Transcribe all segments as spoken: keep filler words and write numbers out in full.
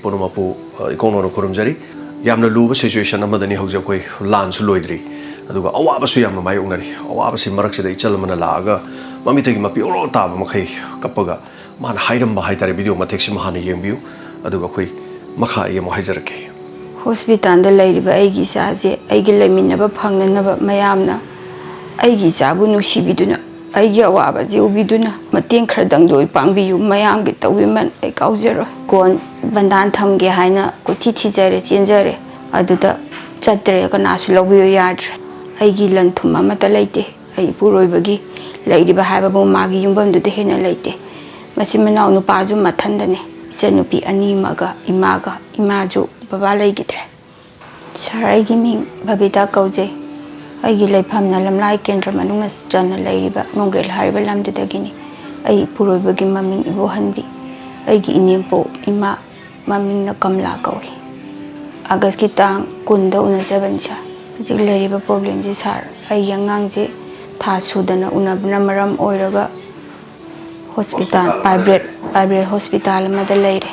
ꯄꯨꯝꯅꯃꯛꯄꯨ, ꯑ, ꯏꯀꯣꯡ ꯅꯧꯅ ꯈꯨꯔꯨꯝꯖꯔꯤ꯫ ꯌꯥꯝꯅ ꯂꯨꯕ situation ꯑꯃꯗꯅꯤ ꯍꯧꯖꯤꯛ ꯑꯩꯈꯣꯏ, ꯂꯥꯟꯁꯨ ꯂꯣꯏꯗ꯭ꯔꯤ, ꯑꯗꯨꯒ ꯑꯋꯥꯕꯁꯨ ꯌꯥꯝꯅ ꯃꯥꯌꯣꯛꯅꯔꯤ꯫ ꯑꯋꯥꯕꯁꯤ ꯃꯔꯛꯁꯤꯗ ꯏꯆꯜ ꯑꯃꯅ ꯂꯥꯛꯑꯒ ꯃꯃꯤꯠꯇꯒꯤ ꯃꯄꯤ ꯑꯣꯔꯣ ꯇꯥꯕ ꯃꯈꯩ ꯀꯞꯄꯒ ꯃꯥꯅ ꯍꯥꯏꯔꯝꯕ ꯍꯥꯏꯇꯥꯔꯦ, video ꯃꯇꯦꯛꯁꯤꯃ ꯍꯥꯟꯅ ꯌꯦꯡꯕꯤꯌꯨ, ꯑꯗꯨꯒ ꯑꯩꯈꯣꯏ ꯃꯈꯥ ꯑꯩ ꯑꯃꯨꯛ ꯍꯥꯏꯖꯔꯛꯀꯦ꯫ ꯍꯣꯁꯄꯤꯇꯥꯜꯗ ꯂꯩꯔꯤꯕ ꯑꯩꯒꯤ ꯏꯆꯥꯁꯦ ꯑꯩꯒꯤ ꯂꯩꯃꯤꯟꯅꯕ ꯐꯪꯅꯅꯕ ꯃꯌꯥꯝꯅ ꯑꯩꯒꯤ ꯏꯆꯥꯕꯨ ꯅꯨꯡꯁꯤꯕꯤꯗꯨꯅ, ꯑꯩꯒꯤ ꯑꯋꯥꯕꯁꯦ ꯎꯕꯤꯗꯨꯅ ꯃꯇꯦꯡ ꯈꯔꯗꯪꯗ ꯑꯣꯏ ꯄꯥꯡꯕꯤꯌꯨ꯫ ꯃꯌꯥꯝꯒꯤ ꯇꯧꯕꯤꯃꯜ ꯑꯩ ꯀꯥꯎꯖꯔꯣꯏ꯫ ꯀꯣꯟ ꯕꯟꯗꯥꯟ ꯊꯝꯒꯦ ꯍꯥꯏꯅ ꯀꯣꯏꯊꯤ ꯊꯤꯖꯔꯦ, ꯆꯦꯟꯖꯔꯦ, ꯑꯗꯨꯗ ꯆꯠꯇ꯭ꯔꯦ, ꯀꯅꯥꯁꯨ ꯂꯧꯕꯤꯌꯨ ꯌꯥꯗ꯭ꯔꯦ꯫ ꯑꯩꯒꯤ ꯂꯟ ꯊꯨꯝ ꯑꯃꯠꯇ ꯂꯩꯇꯦ꯫ ꯑꯩ ꯏꯄꯨꯔꯣꯏꯕꯒꯤ ꯂꯩꯔꯤꯕ ꯍꯥꯏꯕꯕꯨ ꯃꯥꯒꯤ ꯌꯨꯝꯐꯝꯗꯨꯗ ꯍꯦꯟꯅ ꯂꯩꯇꯦ꯫ ꯃꯆꯤꯟ ꯃꯅꯥꯎ ꯅꯨꯄꯥꯁꯨ ꯃꯊꯟꯗꯅꯦ꯫ ꯏꯆꯟꯅꯨꯄꯤ ꯑꯅꯤ ꯑꯃꯒ ꯏꯃꯥꯒ, ꯏꯃꯥꯁꯨ ꯕꯕꯥ ꯂꯩꯈꯤꯗ꯭ꯔꯦ꯫ ꯁꯥꯔ, ꯑꯩꯒꯤ ꯃꯤꯡ ꯕꯕꯤꯇꯥ ꯀꯧꯖꯩ꯫ ꯑꯩꯒꯤ ꯂꯩꯐꯝꯅ ꯂꯝꯂꯥꯏ ꯀꯦꯟꯗ꯭ꯔ ꯃꯅꯨꯡ ꯆꯟꯅ ꯂꯩꯔꯤꯕ ꯅꯣꯡꯒ꯭ꯔꯦꯜ ꯍꯥꯏꯔꯤꯕ ꯂꯝꯗꯨꯗꯒꯤꯅꯤ꯫ ꯑꯩ ꯏꯄꯨꯔꯣꯏꯕꯒꯤ ꯃꯃꯤꯡ ꯏꯕꯣꯍꯟꯕꯤ, ꯑꯩꯒꯤ ꯏꯅꯦꯝꯄꯣꯛ ꯏꯃꯥ ꯃꯃꯤꯡꯅ ꯀꯝꯂꯥ ꯀꯧꯏ꯫ ꯑꯥꯒꯁꯀꯤ ꯇꯥꯡ ꯀꯨꯟꯗ ꯎꯅꯖꯕꯅꯤ ꯁꯥꯔ꯫ ꯍꯧꯖꯤꯛ ꯂꯩꯔꯤꯕ problemꯁꯤ ꯁꯥꯔ, ꯑꯩꯒꯤ ꯑꯉꯥꯡꯁꯦ ꯊꯥ ꯁꯨꯗꯅ ꯎꯅꯕꯅ ꯃꯔꯝ ꯑꯣꯏꯔꯒ ꯍꯣꯁꯄꯤꯇꯥꯜ, ꯍꯣꯁꯄꯤꯇꯥꯜ ꯑꯃꯗ private, ꯂꯩꯔꯦ꯫ Private ꯍꯣꯁꯄꯤꯇꯥꯜ ꯑꯃꯗ ꯂꯩꯔꯦ꯫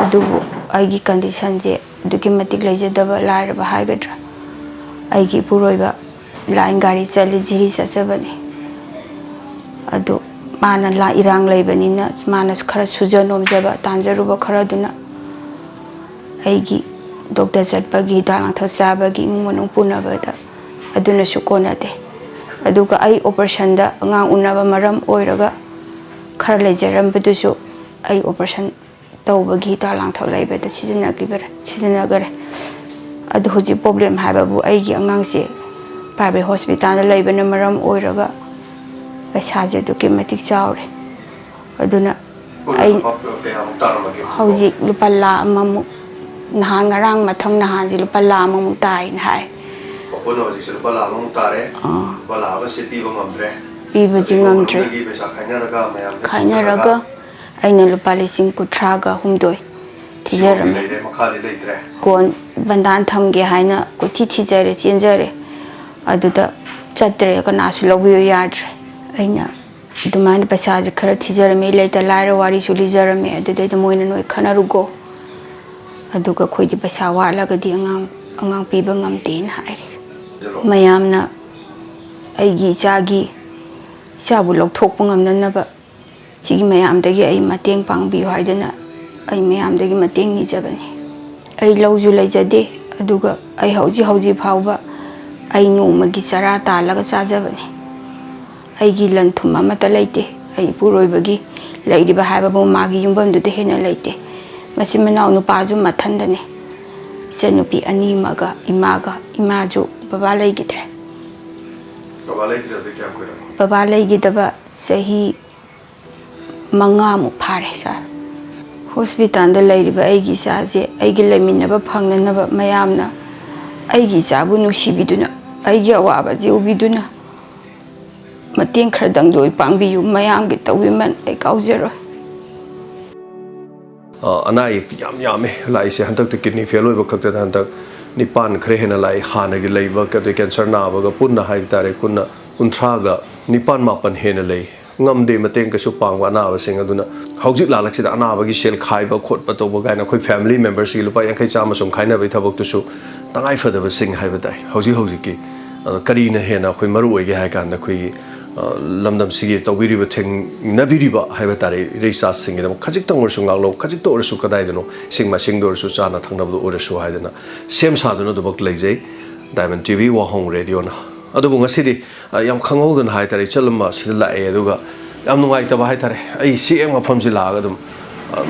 ꯑꯗꯨꯕꯨ ꯑꯩꯒꯤ conditionꯁꯦ ꯑꯗꯨꯛꯀꯤ ꯃꯇꯤꯛ ꯂꯩꯖꯗꯕ ꯂꯥꯏꯔꯕ ꯍꯥꯏꯒꯗ꯭ꯔꯥ, ꯑꯩꯒꯤ ꯏꯄꯨꯔꯣꯏꯕ line ꯒꯥꯔꯤ ꯆꯠꯂꯤ, ꯖꯤꯔꯤ ꯆꯠꯆꯕꯅꯤ꯫ ꯑꯗꯨ ꯃꯥꯅ ꯂꯥ-, ꯏꯔꯥꯡ ꯂꯩꯕꯅꯤꯅ ꯃꯥꯅ ꯈꯔ ꯁꯨꯖ ꯅꯣꯝꯖꯕ, ꯇꯥꯟꯖꯔꯨꯕ ꯈꯔꯗꯨꯅ ꯑꯩꯒꯤ doctor ꯆꯠꯄꯒꯤ, ꯍꯤꯗꯥꯛ ꯂꯥꯡꯊꯛ ꯆꯥꯕꯒꯤ, ꯏꯃꯨꯡ ꯃꯅꯨꯡ ꯄꯨꯅꯕꯗ ꯑꯗꯨꯅꯁꯨ ꯀꯣꯟꯅꯗꯦ꯫ ꯑꯗꯨꯒ ꯑꯩ operationꯗ ꯑꯉꯥꯡ ꯎꯅꯕ ꯃꯔꯝ ꯑꯣꯏꯔꯒ ꯈꯔ ꯂꯩꯖꯔꯝꯕꯗꯨꯁꯨ ꯑꯩ operation ꯇꯧꯕꯒꯤ ꯍꯤꯗꯥꯛ ꯂꯥꯡꯊꯛ ꯂꯩꯕꯗ ꯁꯤꯖꯤꯟꯅꯈꯤꯕꯔꯦ, ꯁꯤꯖꯤꯟꯅꯈꯔꯦ꯫ ꯑꯗꯨ ꯍꯧꯖꯤꯛ problem ꯍꯥꯏꯕꯕꯨ ꯑꯩꯒꯤ ꯑꯉꯥꯡꯁꯦ private ꯍꯣꯁꯄꯤꯇꯥꯜꯗ ꯂꯩꯕꯅ ꯃꯔꯝ ꯑꯣꯏꯔꯒ ꯄꯩꯁꯥꯁꯦ ꯑꯗꯨꯛꯀꯤ ꯃꯇꯤꯛ ꯆꯥꯎꯔꯦ꯫ ꯑꯗꯨꯅ ꯑꯩ ꯂꯨꯄꯥ ꯀꯌꯥꯃꯨꯛ ꯇꯥꯔꯝꯃꯒꯦ ꯍꯧꯖꯤꯛ? ꯍꯧꯖꯤꯛ ꯂꯨꯄꯥ ꯂꯥꯈ ꯑꯃꯃꯨꯛ, ꯅꯍꯥꯟ ꯉꯔꯥꯡ ꯃꯊꯪ ꯅꯍꯥꯟꯁꯦ ꯂꯨꯄꯥ ꯂꯥꯈ ꯑꯃꯃꯨꯛ ꯇꯥꯏꯅ ꯍꯥꯏ꯫ ꯑꯩꯈꯣꯏꯅ ꯍꯧꯖꯤꯛꯁꯦ ꯂꯨꯄꯥ ꯂꯥꯈ ꯑꯃꯃꯨꯛ ꯇꯥꯔꯦ꯫ ꯑꯥ꯫ ꯂꯨꯄꯥ ꯂꯥꯈ ꯑꯃꯁꯦ ꯄꯤꯕ ꯉꯝꯗ꯭ꯔꯦ꯫ ꯄꯤꯕꯁꯤ ꯑꯗꯨꯒꯤ ꯉꯝꯗ꯭ꯔꯦ꯫ ꯃꯐꯝꯗꯒꯤ ꯄꯩꯁꯥ ꯈꯥꯏꯅꯔꯒ ꯃꯌꯥꯝꯗ ꯈꯥꯏꯅꯔꯒ ꯄꯨꯊꯔꯒ ꯑꯩꯅ ꯂꯨꯄꯥ ꯂꯤꯁꯤꯡ ꯀꯨꯟꯊ꯭ꯔꯥꯒ ꯍꯨꯝꯗꯣꯏ ꯊꯤꯖꯔꯝꯃꯤ꯫ ꯂꯩꯔꯦ, ꯃꯈꯥꯗꯤ ꯂꯩꯇ꯭ꯔꯦ꯫ ꯀꯣꯟ ꯕꯟꯗꯥꯟ ꯊꯝꯒꯦ ꯍꯥꯏꯅ ꯀꯣꯏꯊꯤ ꯊꯤꯖꯔꯦ, ꯆꯦꯟꯖꯔꯦ꯫ ꯑꯗꯨꯗ ꯆꯠꯇ꯭ꯔꯦ, ꯀꯅꯥꯁꯨ ꯂꯧꯕꯤꯌꯨ ꯌꯥꯗ꯭ꯔꯦ꯫ ꯑꯩꯅ ꯑꯗꯨꯃꯥꯏꯅ ꯄꯩꯁꯥꯁꯦ ꯈꯔ ꯊꯤꯖꯔꯝꯃꯤ, ꯂꯩꯇ ꯂꯥꯏꯔ ꯋꯥꯔꯤꯁꯨ ꯂꯤꯖꯔꯝꯃꯤ꯫ ꯑꯗꯨꯗꯩꯗ ꯃꯣꯏꯅ "ꯅꯣꯏ ꯈꯟꯅꯔꯨꯀꯣ, ꯑꯗꯨꯒ ꯑꯩꯈꯣꯏꯗꯤ ꯄꯩꯁꯥ ꯋꯥꯠꯂꯒꯗꯤ ꯑꯉꯥꯡ ꯑꯉꯥꯡ ꯄꯤꯕ ꯉꯝꯗꯦꯅ ꯍꯥꯏꯔꯦ꯫ ꯃꯌꯥꯝꯅ ꯑꯩꯒꯤ ꯏꯆꯥꯒꯤ ꯏꯆꯥꯕꯨ ꯂꯧꯊꯣꯛꯄ ꯉꯝꯅꯅꯕ ꯁꯤꯒꯤ ꯃꯌꯥꯝꯗꯒꯤ ꯑꯩ ꯃꯇꯦꯡ ꯄꯥꯡꯕꯤꯌꯨ ꯍꯥꯏꯗꯅ ꯑꯩ ꯃꯌꯥꯝꯗꯒꯤ ꯃꯇꯦꯡ ꯅꯤꯖꯕꯅꯤ꯫ ꯑꯩ ꯂꯧꯁꯨ ꯂꯩꯖꯗꯦ, ꯑꯗꯨꯒ ꯑꯩ ꯍꯧꯖꯤꯛ ꯍꯧꯖꯤꯛ ꯐꯥꯎꯕ ꯑꯩ ꯅꯣꯡꯃꯒꯤ ꯆꯔꯥ ꯇꯥꯜꯂꯒ ꯆꯥꯖꯕꯅꯤ꯫ ꯑꯩꯒꯤ ꯂꯟ ꯊꯨꯝ ꯑꯃꯠꯇ ꯂꯩꯇꯦ꯫ ꯑꯩ ꯏꯄꯨꯔꯣꯏꯕꯒꯤ ꯂꯩꯔꯤꯕ ꯍꯥꯏꯕꯕꯨ ꯃꯥꯒꯤ ꯌꯨꯝꯐꯝꯗꯨꯗ ꯍꯦꯟꯅ ꯂꯩꯇꯦ꯫ ꯃꯆꯤꯟ ꯃꯅꯥꯎ ꯅꯨꯄꯥꯁꯨ ꯃꯊꯟꯗꯅꯦ꯫ ꯏꯆꯟꯅꯨꯄꯤ ꯑꯅꯤꯃꯒ ꯏꯃꯥꯒ, ꯏꯃꯥꯁꯨ ꯕꯕꯥ ꯂꯩꯈꯤꯗ꯭ꯔꯦ꯫ ꯕꯕꯥ ꯂꯩꯈꯤꯗꯕꯗꯤ ꯀꯌꯥꯝ ꯀꯨꯏꯔꯕ? ꯕꯕꯥ ꯂꯩꯈꯤꯗꯕ ꯆꯍꯤ ꯃꯉꯥꯃꯨꯛ ꯐꯥꯔꯦ, ꯁꯥꯔ꯫ ꯍꯣꯁꯄꯤꯇꯥꯜꯗ ꯂꯩꯔꯤꯕ ꯑꯩꯒꯤ ꯏꯆꯥꯁꯦ ꯑꯩꯒ ꯂꯩꯃꯤꯟꯅꯕ ꯐꯪꯅꯅꯕ ꯃꯌꯥꯝꯅ ꯑꯩꯒꯤ ꯏꯆꯥꯕꯨ ꯅꯨꯡꯁꯤꯕꯤꯗꯨꯅ, ꯑꯩꯒꯤ ꯑꯋꯥꯕꯁꯦ ꯎꯕꯤꯗꯨꯅ ꯃꯇꯦꯡ ꯈꯔꯗꯪꯗ ꯑꯣꯏ ꯄꯥꯡꯕꯤꯌꯨ꯫ ꯃꯌꯥꯝꯒꯤ ꯇꯧꯕꯤꯃꯜ ꯑꯩ ꯀꯥꯎꯖꯔꯣꯏ꯫ ꯑ, ꯑꯅꯥ ꯑꯌꯦꯛꯇꯤ ꯌꯥꯝ ꯌꯥꯝꯃꯦ ꯂꯥꯛꯏꯁꯦ꯫ ꯍꯟꯗꯛꯇ ꯀꯤꯗꯅꯤ ꯐꯦꯜ ꯑꯣꯏꯕ ꯈꯛꯇꯗ ꯍꯟꯗꯛ ꯅꯤꯄꯥꯟ ꯈꯔ ꯍꯦꯟꯅ ꯂꯥꯛꯏ꯫ ꯍꯥꯟꯅꯒꯤ ꯂꯩꯕ, ꯑꯗꯩ ꯀꯦꯟꯁꯔ ꯅꯥꯕꯒ ꯄꯨꯟꯅ ꯍꯥꯏꯕ ꯇꯥꯔꯦ, ꯀꯨꯟꯅ, ꯀꯨꯟꯊ꯭ꯔꯥꯒ ꯅꯤꯄꯥꯟ ꯃꯥꯄꯟ ꯍꯦꯟꯅ ꯂꯩ꯫ ꯉꯝꯗꯦ ꯃꯇꯦꯡ ꯀꯩꯁꯨ ꯄꯥꯡꯕ ꯑꯅꯥꯕꯁꯤꯡ꯫ ꯑꯗꯨꯅ ꯍꯧꯖꯤꯛ ꯂꯥꯜꯂꯛꯁꯤꯗ ꯑꯅꯥꯕꯒꯤ ꯁꯦꯜ ꯈꯥꯏꯕ ꯈꯣꯠꯄ ꯇꯧꯕ ꯀꯥꯏꯅ ꯑꯩꯈꯣꯏ ꯐꯦꯃꯤꯂꯤ ꯃꯦꯝꯕꯔꯁꯤꯒꯤ ꯂꯨꯄꯥ ꯌꯥꯡꯈꯩ ꯆꯥꯝꯃ ꯁꯨꯝ ꯈꯥꯏꯅꯕꯒꯤ ꯊꯕꯛꯇꯨꯁꯨ ꯇꯉꯥꯏ ꯐꯗꯕꯁꯤꯡ ꯍꯥꯏꯕ ꯇꯥꯏ꯫ ꯍꯧꯖꯤꯛ ꯍꯧꯖꯤꯛꯀꯤ, ꯑ, ꯀꯔꯤꯅ ꯍꯦꯟꯅ ꯑꯩꯈꯣꯏ ꯃꯔꯨ ꯑꯣꯏꯒꯦ ꯍꯥꯏ ꯀꯥꯟꯗ, ꯑꯩꯈꯣꯏꯒꯤ, ꯑ, ꯂꯝꯗꯝꯁꯤꯒꯤ ꯇꯧꯕꯤꯔꯤꯕ, ꯊꯦꯡꯅꯕꯤꯔꯤꯕ ꯍꯥꯏꯕ ꯇꯥꯔꯦ, ꯏꯔꯩꯆꯥꯁꯤꯡꯒꯤꯗꯃꯛ ꯈꯖꯤꯛꯇꯪ ꯑꯣꯏꯔꯁꯨ ꯉꯥꯛꯂꯧ, ꯈꯖꯤꯛꯇ ꯑꯣꯏꯔꯁꯨ ꯀꯗꯥꯏꯗꯅꯣ ꯏꯁꯤꯡ ꯃꯥꯏꯁꯤꯡꯗ ꯑꯣꯏꯔꯁꯨ, ꯆꯥꯅ ꯊꯛꯅꯕꯗ ꯑꯣꯏꯔꯁꯨ ꯍꯥꯏꯗꯅ ꯁꯦꯝ ꯁꯥꯗꯨꯅ ꯑꯗꯨꯃꯛ ꯂꯩꯖꯩ ꯗꯥꯏꯃꯟ ꯇꯤ ꯚꯤ ꯋꯥꯍꯣꯡ ꯔꯦꯗꯤꯑꯣꯅ꯫ ꯑꯗꯨꯕꯨ ꯉꯁꯤꯗꯤ, ꯑ, ꯌꯥꯝ ꯈꯪꯍꯧꯗꯅ ꯍꯥꯏ ꯇꯥꯔꯦ, ꯏꯆꯜ ꯑꯃ ꯁꯤꯗ ꯂꯥꯛꯑꯦ꯫ ꯑꯗꯨꯒ ꯌꯥꯝ ꯅꯨꯡꯉꯥꯏꯇꯕ ꯍꯥꯏ ꯇꯥꯔꯦ, ꯑꯩ ꯁꯤ ꯍꯦꯛ ꯃꯐꯝꯁꯤ ꯂꯥꯛꯑꯒ ꯑꯗꯨꯝ, ꯑꯝ,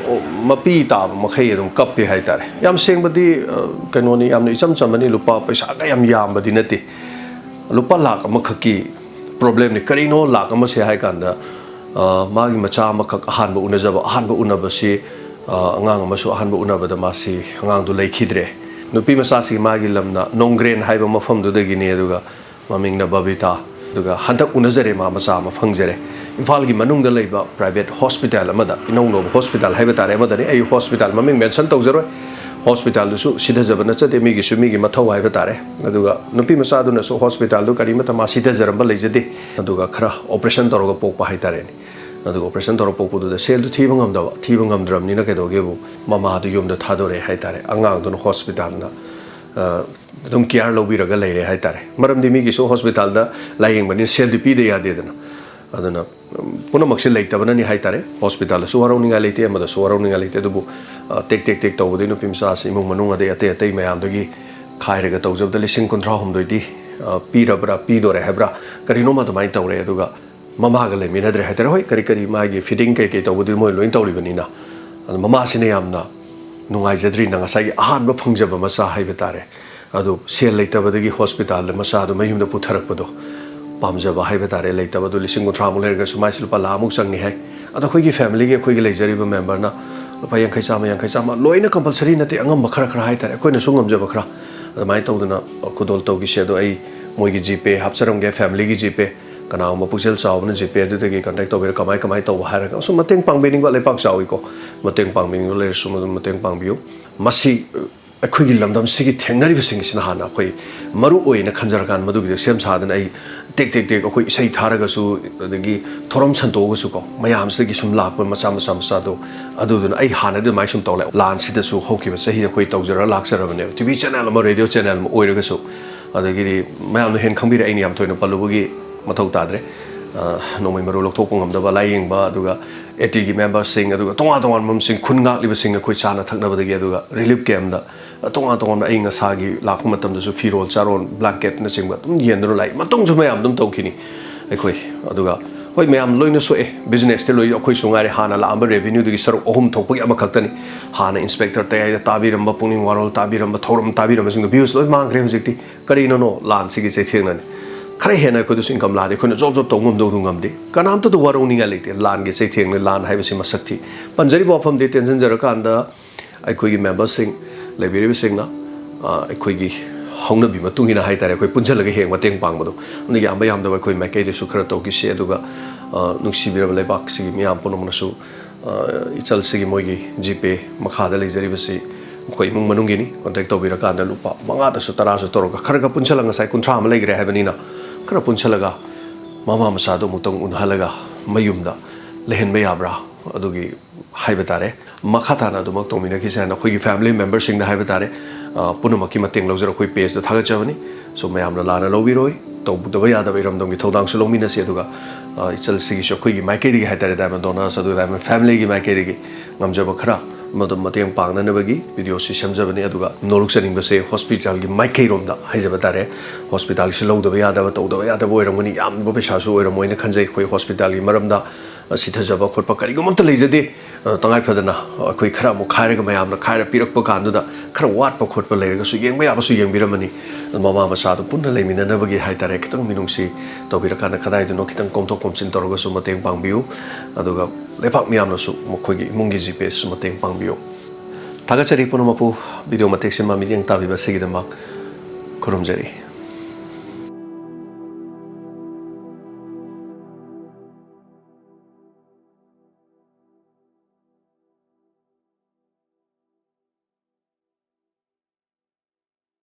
ꯑꯣ, ꯃꯄꯤ ꯇꯥꯕ ꯃꯈꯩ ꯑꯗꯨꯝ ꯀꯞꯄꯤ ꯍꯥꯏ ꯇꯥꯔꯦ꯫ ꯌꯥꯝ ꯁꯦꯡꯕꯗꯤ, ꯑ, ꯀꯩꯅꯣꯅꯤ, ꯌꯥꯝꯅ ꯏꯆꯝ ꯆꯝꯕꯅꯤ, ꯂꯨꯄꯥ ꯄꯩꯁꯥꯒ ꯌꯥꯝ ꯌꯥꯝꯕꯗꯤ ꯅꯠꯇꯦ꯫ ꯂꯨꯄꯥ ꯂꯥꯛ ꯑꯃꯈꯛꯀꯤ ꯄ꯭ꯔꯣꯕ꯭ꯂꯦꯝꯅꯤ꯫ ꯀꯔꯤꯅꯣ ꯂꯥꯛ ꯑꯃꯁꯦ ꯍꯥꯏ ꯀꯥꯟꯗ, ꯑ, ꯃꯥꯒꯤ ꯃꯆꯥ ꯑꯃꯈꯛ ꯑꯍꯥꯟꯕ ꯎꯅꯖꯕ, ꯑꯍꯥꯟꯕ ꯎꯅꯕꯁꯤ, ꯑ, ꯑꯉꯥꯡ ꯑꯃꯁꯨ ꯑꯍꯥꯟꯕ ꯎꯅꯕꯗ ꯃꯥꯁꯤ, ꯑꯉꯥꯡꯗꯨ ꯂꯩꯈꯤꯗ꯭ꯔꯦ꯫ ꯅꯨꯄꯤ ꯃꯆꯥꯁꯤ ꯃꯥꯒꯤ ꯂꯝꯅ ꯅꯣꯡꯒ꯭ꯔꯦꯟ ꯍꯥꯏꯕ ꯃꯐꯝꯗꯨꯗꯒꯤꯅꯤ, ꯑꯗꯨꯒ ꯃꯃꯤꯡꯅ ꯕꯕꯤꯇꯥ꯫ ꯑꯗꯨꯒ ꯍꯟꯗꯛ ꯎꯅꯖꯔꯦ, ꯃꯥ ꯃꯆꯥ ꯑꯃ ꯐꯪꯖꯔꯦ꯫ ꯏꯝꯐꯥꯜꯒꯤ ꯃꯅꯨꯡꯗ ꯂꯩꯕ ꯄ꯭ꯔꯥꯏꯚꯦꯠ ꯍꯣꯁꯄꯤꯇꯥꯜ ꯑꯃꯗ, ꯏꯅꯧ ꯅꯧꯕ ꯍꯣꯁꯄꯤꯇꯥꯜ ꯍꯥꯏꯕ ꯇꯥꯔꯦ, ꯑꯃꯗꯅꯤ꯫ ꯑꯩ ꯍꯣꯁꯄꯤꯇꯥꯜ ꯃꯃꯤꯡ ꯃꯦꯟꯁꯟ ꯇꯧꯖꯔꯣꯏ꯫ ꯍꯣꯁꯄꯤꯇꯥꯜꯗꯨꯁꯨ ꯁꯤꯊꯖꯕ ꯅꯠꯆꯗꯦ, ꯃꯤꯒꯤꯁꯨ ꯃꯤꯒꯤ ꯃꯊꯧ ꯍꯥꯏꯕ ꯇꯥꯔꯦ꯫ ꯑꯗꯨꯒ ꯅꯨꯄꯤ ꯃꯆꯥꯗꯨꯅꯁꯨ ꯍꯣꯁꯄꯤꯇꯥꯜꯗꯨ ꯀꯔꯤꯃꯠꯇ ꯃꯥ ꯁꯤꯊꯖꯔꯝꯕ ꯂꯩꯖꯗꯦ꯫ ꯑꯗꯨꯒ ꯈꯔ ꯑꯣꯄꯔꯦꯁꯟ ꯇꯧꯔꯒ ꯄꯣꯛꯄ ꯍꯥꯏ ꯇꯥꯔꯦꯅꯦ꯫ ꯑꯗꯨꯒ ꯑꯣꯄꯔꯦꯁꯟ ꯇꯧꯔ ꯄꯣꯛꯄꯗꯨꯗ ꯁꯦꯜꯗꯨ ꯊꯤꯕ ꯉꯝꯗꯕ, ꯊꯤꯕ ꯉꯝꯗ꯭ꯔꯕꯅꯤꯅ ꯀꯩꯗꯧꯒꯦꯕꯨ, ꯃꯃꯥꯗꯨ ꯌꯨꯝꯗ ꯊꯥꯗꯣꯔꯛꯑꯦ ꯍꯥꯏꯇꯥꯔꯦ꯫ ꯑꯉꯥꯡꯗꯨꯅ ꯍꯣꯁꯄꯤꯇꯥꯜꯅ, ꯑ, ꯑꯗꯨꯝ ꯀꯤꯌꯥꯔ ꯂꯧꯕꯤꯔꯒ ꯂꯩꯔꯦ ꯍꯥꯏꯇꯥꯔꯦ꯫ ꯃꯔꯝꯗꯤ ꯃꯤꯒꯤꯁꯨ ꯍꯣꯁꯄꯤꯇꯥꯜꯗ ꯂꯥꯌꯦꯡꯕꯅꯤꯅ ꯁꯦꯜꯗꯤ ꯄꯤꯗ ꯌꯥꯗꯦꯗꯅ꯫ ꯑꯗꯨꯅ, ꯎꯝ, ꯄꯨꯝꯅꯃꯛꯁꯦ ꯂꯩꯇꯕꯅꯅꯤ ꯍꯥꯏꯇꯥꯔꯦ꯫ ꯍꯣꯁꯄꯤꯇꯥꯜꯗꯁꯨ ꯋꯥꯔꯧꯅꯤꯡꯉꯥꯏ ꯂꯩꯇꯦ, ꯑꯃꯗꯁꯨ ꯋꯥꯔꯧꯅꯤꯡꯉꯥꯏ ꯂꯩꯇꯦ꯫ ꯑꯗꯨꯕꯨ, ꯑ, ꯇꯦꯛ ꯇꯦꯛ ꯇꯦꯛ ꯇꯧꯕꯗꯒꯤ ꯅꯨꯄꯤ ꯃꯆꯥꯁꯤ ꯏꯃꯨꯡ ꯃꯅꯨꯡ ꯑꯗꯩ ꯑꯇꯩ ꯑꯇꯩ ꯃꯌꯥꯝꯗꯒꯤ ꯈꯥꯏꯔꯒ ꯇꯧꯖꯕꯗ ꯂꯤꯁꯤꯡ ꯀꯨꯟꯊ꯭ꯔꯥ ꯍꯨꯝꯗꯣꯏꯗꯤ, ꯑ, ꯄꯤꯔꯕ꯭ꯔꯥ, ꯄꯤꯗꯣꯔꯦ ꯍꯥꯏꯕ꯭ꯔꯥ, ꯀꯔꯤꯅꯣꯝꯃ ꯑꯗꯨꯃꯥꯏꯅ ꯇꯧꯔꯦ꯫ ꯑꯗꯨꯒ ꯃꯃꯥꯒ ꯂꯩꯃꯤꯟꯅꯗ꯭ꯔꯦ ꯍꯥꯏꯇꯥꯔꯦ꯫ ꯍꯣꯏ, ꯀꯔꯤ ꯀꯔꯤ ꯃꯥꯒꯤ ꯐꯤꯗꯤꯡ ꯀꯩ ꯀꯩ ꯇꯧꯕꯗꯨꯗꯤ ꯃꯣꯏ ꯂꯣꯏ ꯇꯧꯔꯤꯕꯅꯤꯅ꯫ ꯑꯗꯣ ꯃꯃꯥꯁꯤꯅ ꯌꯥꯝꯅ ꯅꯨꯡꯉꯥꯏꯖꯗ꯭ꯔꯤꯅ ꯉꯁꯥꯏꯒꯤ ꯑꯍꯥꯟꯕ ꯐꯪꯖꯕ ꯃꯆꯥ ꯍꯥꯏꯕ ꯇꯥꯔꯦ꯫ ꯑꯗꯨ ꯁꯦꯜ ꯂꯩꯇꯕꯗꯒꯤ ꯍꯣꯁꯄꯤꯇꯥꯜꯗ ꯃꯆꯥꯗꯨ ꯃꯌꯨꯝꯗ ꯄꯨꯊꯔꯛꯄꯗꯣ ꯄꯥꯝꯖꯕ ꯍꯥꯏꯕ ꯇꯥꯔꯦ꯫ ꯂꯩꯇꯕꯗꯨ ꯂꯤꯁꯤꯡ ꯀꯨꯟꯊ꯭ꯔꯥꯃꯨꯛ ꯂꯩꯔꯒꯁꯨ ꯃꯥꯏꯁꯤ ꯂꯨꯄꯥ ꯂꯥꯈꯃꯨꯛ ꯆꯪꯉꯤ ꯍꯥꯏ꯫ ꯑꯗꯣ ꯑꯩꯈꯣꯏꯒꯤ ꯐꯦꯃꯤꯂꯤꯒꯤ, ꯑꯩꯈꯣꯏꯒꯤ ꯂꯩꯖꯔꯤꯕ ꯃꯦꯝꯕꯔꯅ ꯂꯨꯄꯥ ꯌꯥꯡꯈꯩ ꯆꯥꯝꯃ, ꯌꯥꯡꯈꯩ ꯆꯥꯝꯃ ꯂꯣꯏꯅ ꯀꯝꯄꯜꯁꯔꯤ ꯅꯠꯇꯦ, ꯑꯉꯝꯕ ꯈꯔ ꯈꯔ ꯍꯥꯏꯇꯥꯔꯦ, ꯑꯩꯈꯣꯏꯅꯁꯨ ꯉꯝꯖꯕ ꯈꯔ ꯑꯗꯨꯃꯥꯏꯅ ꯇꯧꯗꯅ ꯈꯨꯗꯣꯜ ꯇꯧꯈꯤꯁꯦ꯫ ꯑꯗꯣ ꯑꯩ ꯃꯣꯏꯒꯤ ꯖꯤꯄꯦ ꯍꯥꯞꯆꯔꯝꯒꯦ, ꯐꯦꯃꯤꯂꯤꯒꯤ ꯖꯤꯄꯦ꯫ ꯀꯅꯥꯒꯨꯝꯕ ꯄꯨꯛꯆꯦꯜ ꯆꯥꯎꯕꯅ ꯖꯤꯄꯦ ꯑꯗꯨꯗꯒꯤ ꯀꯟꯇꯦꯛ ꯇꯧꯕꯤꯔ ꯀꯃꯥꯏ ꯀꯃꯥꯏ ꯇꯧꯕ ꯍꯥꯏꯔꯒ ꯑꯁꯨꯝ ꯃꯇꯦꯡ ꯄꯥꯡꯕꯤꯅꯤꯡꯕ, ꯂꯩꯄꯥꯛ ꯆꯥꯎꯏꯀꯣ, ꯃꯇꯦꯡ ꯄꯥꯡꯕꯤꯅꯤꯡꯕ ꯂꯩꯔꯁꯨ ꯃꯗꯨꯝ ꯃꯇꯦꯡ ꯄꯥꯡꯕꯤꯌꯨ꯫ ꯃꯁꯤ ꯑꯩꯈꯣꯏꯒꯤ ꯂꯝꯗꯝꯁꯤꯒꯤ ꯊꯦꯡꯅꯔꯤꯕꯁꯤꯡꯁꯤꯅ ꯍꯥꯟꯅ ꯑꯩꯈꯣꯏ ꯃꯔꯨ ꯑꯣꯏꯅ ꯈꯟꯖꯔꯀꯥꯟ ꯃꯗꯨꯒꯤꯗꯣ ꯁꯦꯝ ꯁꯥꯗꯅ ꯑꯩ ꯇꯦꯛ ꯇꯦꯛ ꯇꯦꯛ ꯑꯩꯈꯣꯏ ꯏꯁꯩ ꯊꯥꯔꯒꯁꯨ, ꯑꯗꯒꯤ ꯊꯧꯔꯝ ꯁꯟꯗꯣꯛꯑꯒꯁꯨꯀꯣ, ꯃꯌꯥꯝꯁꯤꯗꯒꯤ ꯁꯨꯝ ꯂꯥꯛꯄ ꯃꯆꯥ ꯃꯆꯥ ꯃꯆꯥꯗꯣ, ꯑꯗꯨꯗꯨꯅ ꯑꯩ ꯍꯥꯟꯅꯗꯤ ꯑꯗꯨꯃꯥꯏꯅ ꯁꯨꯝ ꯇꯧꯔꯦ꯫ ꯂꯥꯟꯁꯤꯗꯁꯨ ꯍꯧꯈꯤꯕ ꯆꯍꯤꯗ ꯑꯩꯈꯣꯏ ꯇꯧꯖꯔꯒ ꯂꯥꯛꯆꯔꯕꯅꯦꯕ, ꯇꯤ ꯚꯤ ꯆꯦꯅꯦꯜ ꯑꯃ, ꯔꯦꯗꯤꯑꯣ ꯆꯦꯅꯦꯜ ꯑꯃ ꯑꯣꯏꯔꯒꯁꯨ꯫ ꯑꯗꯒꯤꯗꯤ ꯃꯌꯥꯝꯅ ꯍꯦꯟꯅ ꯈꯪꯕꯤꯔꯦ, ꯑꯩꯅ ꯌꯥꯝ ꯊꯣꯏꯅ ꯄꯜꯂꯨꯕꯒꯤ ꯃꯊꯧ ꯇꯥꯗ꯭ꯔꯦ꯫ ꯑ, ꯅꯣꯡꯃꯩ ꯃꯔꯨ ꯂꯧꯊꯣꯛꯄ ꯉꯝꯗꯕ ꯂꯥꯏꯌꯦꯡꯕ, ꯑꯗꯨꯒ ꯑꯦ ꯇꯤꯒꯤ ꯃꯦꯝꯕꯔꯁꯤꯡ, ꯑꯗꯨꯒ ꯇꯣꯉꯥꯟ ꯇꯣꯉꯥꯟꯕ ꯃꯐꯝꯁꯤꯡ, ꯈꯨꯟ ꯉꯥꯛꯂꯤꯕꯁꯤꯡ, ꯑꯩꯈꯣꯏ ꯆꯥꯅ ꯊꯛꯅꯕꯗꯒꯤ, ꯑꯗꯨꯒ ꯔꯤꯂꯤꯐ ꯀꯦꯝꯞꯇ ꯇꯣꯉꯥꯟ ꯇꯣꯉꯥꯟꯕ ꯑꯏꯪ ꯑꯁꯥꯒꯤ ꯂꯥꯛꯄ ꯃꯇꯝꯗꯁꯨ ꯐꯤꯔꯣꯜ ꯆꯥꯔꯣꯟ, ꯕ꯭ꯂꯥꯡꯀꯦꯠꯅꯆꯤꯡꯕ ꯑꯗꯨꯝ ꯌꯦꯟꯗꯨꯅ ꯂꯥꯛꯏ꯫ ꯃꯇꯨꯡꯁꯨ ꯃꯌꯥꯝ ꯑꯗꯨꯝ ꯇꯧꯈꯤꯅꯤ ꯑꯩꯈꯣꯏ꯫ ꯑꯗꯨꯒ ꯍꯣꯏ, ꯃꯌꯥꯝ ꯂꯣꯏꯅ ꯁꯣꯛꯑꯦ, ꯕꯤꯖꯤꯅꯦꯁꯇꯤ ꯂꯣꯏ, ꯑꯩꯈꯣꯏꯁꯨ ꯉꯥꯏꯔꯦ, ꯍꯥꯟꯅ ꯂꯥꯛꯑꯝꯕ ꯔꯦꯚꯤꯅ꯭ꯌꯨꯗꯒꯤ ꯁꯔꯨꯛ ꯑꯍꯨꯝ ꯊꯣꯛꯄꯒꯤ ꯑꯃꯈꯛꯇꯅꯤ꯫ ꯍꯥꯟꯅ ꯏꯟꯁꯄꯦꯛꯇꯔ ꯇꯌꯥꯏꯗ ꯇꯥꯕꯤꯔꯝꯕ, ꯄꯨꯛꯅꯤꯡ ꯋꯥꯔꯣꯜ ꯇꯥꯕꯤꯔꯝꯕ, ꯊꯧꯔꯝ ꯇꯥꯕꯤꯔꯝꯕꯁꯤꯡꯗꯣ ꯚ꯭ꯌꯨꯁ ꯂꯣꯏ ꯃꯥꯡꯈ꯭ꯔꯦ ꯍꯧꯖꯤꯛꯇꯤ꯫ ꯀꯔꯤꯅꯅꯣ? ꯂꯥꯟꯁꯤꯒꯤ ꯆꯩꯊꯦꯡꯅꯅꯤ꯫ ꯈꯔ ꯍꯦꯟꯅ ꯑꯩꯈꯣꯏꯗꯁꯨ ꯏꯟꯀꯝ ꯂꯥꯛꯑꯗꯤ ꯑꯩꯈꯣꯏꯅ ꯖꯣꯕ ꯖꯣꯕ ꯇꯧ ꯉꯝꯗꯧꯗꯨ ꯉꯝꯗꯦ꯫ ꯀꯅꯥꯝꯇꯗ ꯋꯥꯔꯧꯅꯤꯡꯉꯥꯏ ꯂꯩꯇꯦ꯫ ꯂꯥꯟꯒꯤ ꯆꯩꯊꯦꯡꯅ ꯂꯥꯟ ꯍꯥꯏꯕꯁꯤ ꯃꯁꯛ ꯊꯤ꯫ ꯄꯟꯖꯔꯤꯕ ꯋꯥꯐꯝꯗꯤ ꯇꯦꯟꯁꯤꯟꯖꯔꯀꯥꯟꯗ ꯑꯩꯈꯣꯏꯒꯤ ꯃꯦꯝꯕꯔꯁꯤꯡ, ꯂꯩꯕꯤꯔꯤꯕꯁꯤꯡꯅ, ꯑ, ꯑꯩꯈꯣꯏꯒꯤ ꯍꯧꯅꯕꯤ ꯃꯇꯨꯡ ꯏꯟꯅ ꯍꯥꯏꯇꯥꯔꯦ, ꯑꯩꯈꯣꯏ ꯄꯨꯟꯁꯤꯜꯂꯒ ꯍꯦꯛ ꯃꯇꯦꯡ ꯄꯥꯡꯕꯗꯣ, ꯑꯗꯨ ꯌꯥꯝꯕ ꯌꯥꯝꯗꯕ ꯑꯩꯈꯣꯏ ꯃꯥꯏꯀꯩꯗꯁꯨ ꯈꯔ ꯇꯧꯈꯤꯁꯤ꯫ ꯑꯗꯨꯒ, ꯑ, ꯅꯨꯡꯁꯤꯕꯤꯔꯕ ꯂꯩꯕꯥꯛꯁꯤꯒꯤ ꯃꯤꯌꯥꯝ ꯄꯨꯝꯅꯃꯛꯅꯁꯨ, ꯑ, ꯏꯆꯜꯁꯤꯒꯤ ꯃꯣꯏꯒꯤ ꯖꯤꯄꯦ ꯃꯈꯥꯗ ꯂꯩꯖꯔꯤꯕꯁꯤ ꯃꯈꯣꯏ ꯏꯃꯨꯡ ꯃꯅꯨꯡꯒꯤꯅꯤ꯫ ꯀꯣꯟꯇꯦꯛ ꯇꯧꯕꯤꯔꯀꯥꯟꯗ ꯂꯨꯄꯥ ꯃꯉꯥꯗꯁꯨ ꯇꯔꯥꯁꯨ ꯇꯧꯔꯒ ꯈꯔꯒ ꯄꯨꯟꯁꯤꯜꯂꯒ, ꯉꯁꯥꯏ ꯀꯨꯟꯊ꯭ꯔꯥ ꯑꯃ ꯂꯩꯈ꯭ꯔꯦ ꯍꯥꯏꯕꯅꯤꯅ, ꯈꯔ ꯄꯨꯟꯁꯤꯜꯂꯒ ꯃꯃꯥ ꯃꯆꯥꯗꯣ ꯑꯃꯨꯛꯇꯪ ꯎꯅꯍꯜꯂꯒ ꯃꯌꯨꯝꯗ ꯂꯩꯍꯟꯕ ꯌꯥꯕ꯭ꯔꯥ? ꯑꯗꯨꯒꯤ ꯍꯥꯏꯕ ꯇꯥꯔꯦ꯫ ꯃꯈꯥ ꯇꯥꯅ ꯑꯗꯨꯃꯛ ꯇꯧꯃꯤꯟꯅꯈꯤꯁꯦ ꯍꯥꯏꯅ ꯑꯩꯈꯣꯏꯒꯤ family memberꯁꯤꯡꯗ ꯍꯥꯏꯕ ꯇꯥꯔꯦ꯫ ꯑ, ꯄꯨꯝꯅꯃꯛꯀꯤ ꯃꯇꯦꯡ ꯂꯧꯖꯔ ꯑꯩꯈꯣꯏ pageꯇ ꯊꯥꯒꯠꯆꯕꯅꯤ꯫ So, ꯃꯌꯥꯝꯅ ꯂꯥꯟꯅ ꯂꯧꯕꯤꯔꯣꯏ, ꯇꯧꯗꯕ ꯌꯥꯗꯕ ꯏꯔꯝꯗꯝꯒꯤ ꯊꯧꯗꯥꯡꯁꯨ ꯂꯧꯃꯤꯟꯅꯁꯤ꯫ ꯑꯗꯨꯒ, ꯑ, ꯏꯆꯜꯁꯤꯒꯤꯁꯨ ꯑꯩꯈꯣꯏꯒꯤ ꯃꯥꯏꯀꯩꯗꯒꯤ ꯍꯥꯏ ꯇꯥꯔꯦ, Diamond Donorsꯑꯗꯨꯒ Diamond familyꯒꯤ ꯃꯥꯏꯀꯩꯗꯒꯤ ꯉꯝꯖꯕ ꯈꯔ ꯃꯗꯨ ꯃꯇꯦꯡ ꯄꯥꯡꯅꯅꯕꯒꯤ videoꯁꯤ ꯁꯦꯝꯖꯕꯅꯤ꯫ ꯑꯗꯨꯒ ꯅꯣꯂꯨꯛꯆꯅꯤꯡꯕꯁꯦ hospitalꯒꯤ ꯃꯥꯏꯀꯩꯔꯣꯝꯗ ꯍꯥꯏꯖꯕ ꯇꯥꯔꯦ꯫ Hospitalꯁꯤ ꯂꯧꯗꯕ ꯌꯥꯗꯕ, ꯇꯧꯗꯕ ꯌꯥꯗꯕ ꯑꯣꯏꯔꯝꯒꯅꯤ, ꯌꯥꯝꯕ ꯄꯩꯁꯥꯁꯨ ꯑꯣꯏꯔꯝꯃꯣꯏꯅ ꯈꯟꯖꯩ꯫ ꯑꯩꯈꯣꯏ hospitalꯒꯤ ꯃꯔꯝꯗ ꯁꯤꯊꯖꯕ ꯈꯣꯠꯄ ꯀꯔꯤꯒꯨꯝꯕ ꯑꯝꯇ ꯂꯩꯖꯗꯦ꯫ ꯑ, ꯇꯉꯥꯏ ꯐꯗꯅ ꯑꯩꯈꯣꯏ ꯈꯔ ꯑꯃꯨꯛ ꯈꯥꯏꯔꯒ ꯃꯌꯥꯝꯅ ꯈꯥꯏꯔ ꯄꯤꯔꯛꯄ ꯀꯥꯟꯗꯨꯗ ꯈꯔ ꯋꯥꯠꯄ ꯈꯣꯠꯄ ꯂꯩꯔꯒꯁꯨ ꯌꯦꯡꯕ ꯌꯥꯕꯁꯨ ꯌꯦꯡꯕꯤꯔꯝꯃꯅꯤ꯫ ꯃꯃꯥ ꯃꯆꯥꯗꯨ ꯄꯨꯟꯅ ꯂꯩꯃꯤꯟꯅꯅꯕꯒꯤ ꯍꯥꯏ ꯇꯥꯔꯦ, ꯈꯤꯇꯪ ꯃꯤꯅꯨꯡꯁꯤ ꯇꯧꯕꯤꯔꯀꯥꯟꯗ ꯀꯗꯥꯏꯗꯅꯣ ꯈꯤꯇꯪ ꯀꯣꯝꯊꯣꯛ ꯀꯣꯝꯁꯤꯟ ꯇꯧꯔꯒꯁꯨ ꯃꯇꯦꯡ ꯄꯥꯡꯕꯤꯌꯨ꯫ ꯑꯗꯨꯒ ꯂꯩꯕꯥꯛ ꯃꯤꯌꯥꯝꯅꯁꯨ ꯃꯈꯣꯏꯒꯤ ꯏꯃꯨꯡꯒꯤ Gpadeꯁꯨ ꯃꯇꯦꯡ ꯄꯥꯡꯕꯤꯌꯨ꯫ ꯊꯥꯒꯠꯆꯔꯤ ꯄꯨꯝꯅꯃꯛꯄꯨ꯫ Video ꯃꯇꯦꯛꯁꯤꯃ ꯃꯤꯠꯌꯦꯡ ꯇꯥꯕꯤꯕ ꯑꯁꯤꯒꯤꯗꯃꯛ ꯈꯨꯔꯨꯝꯖꯔꯤ꯫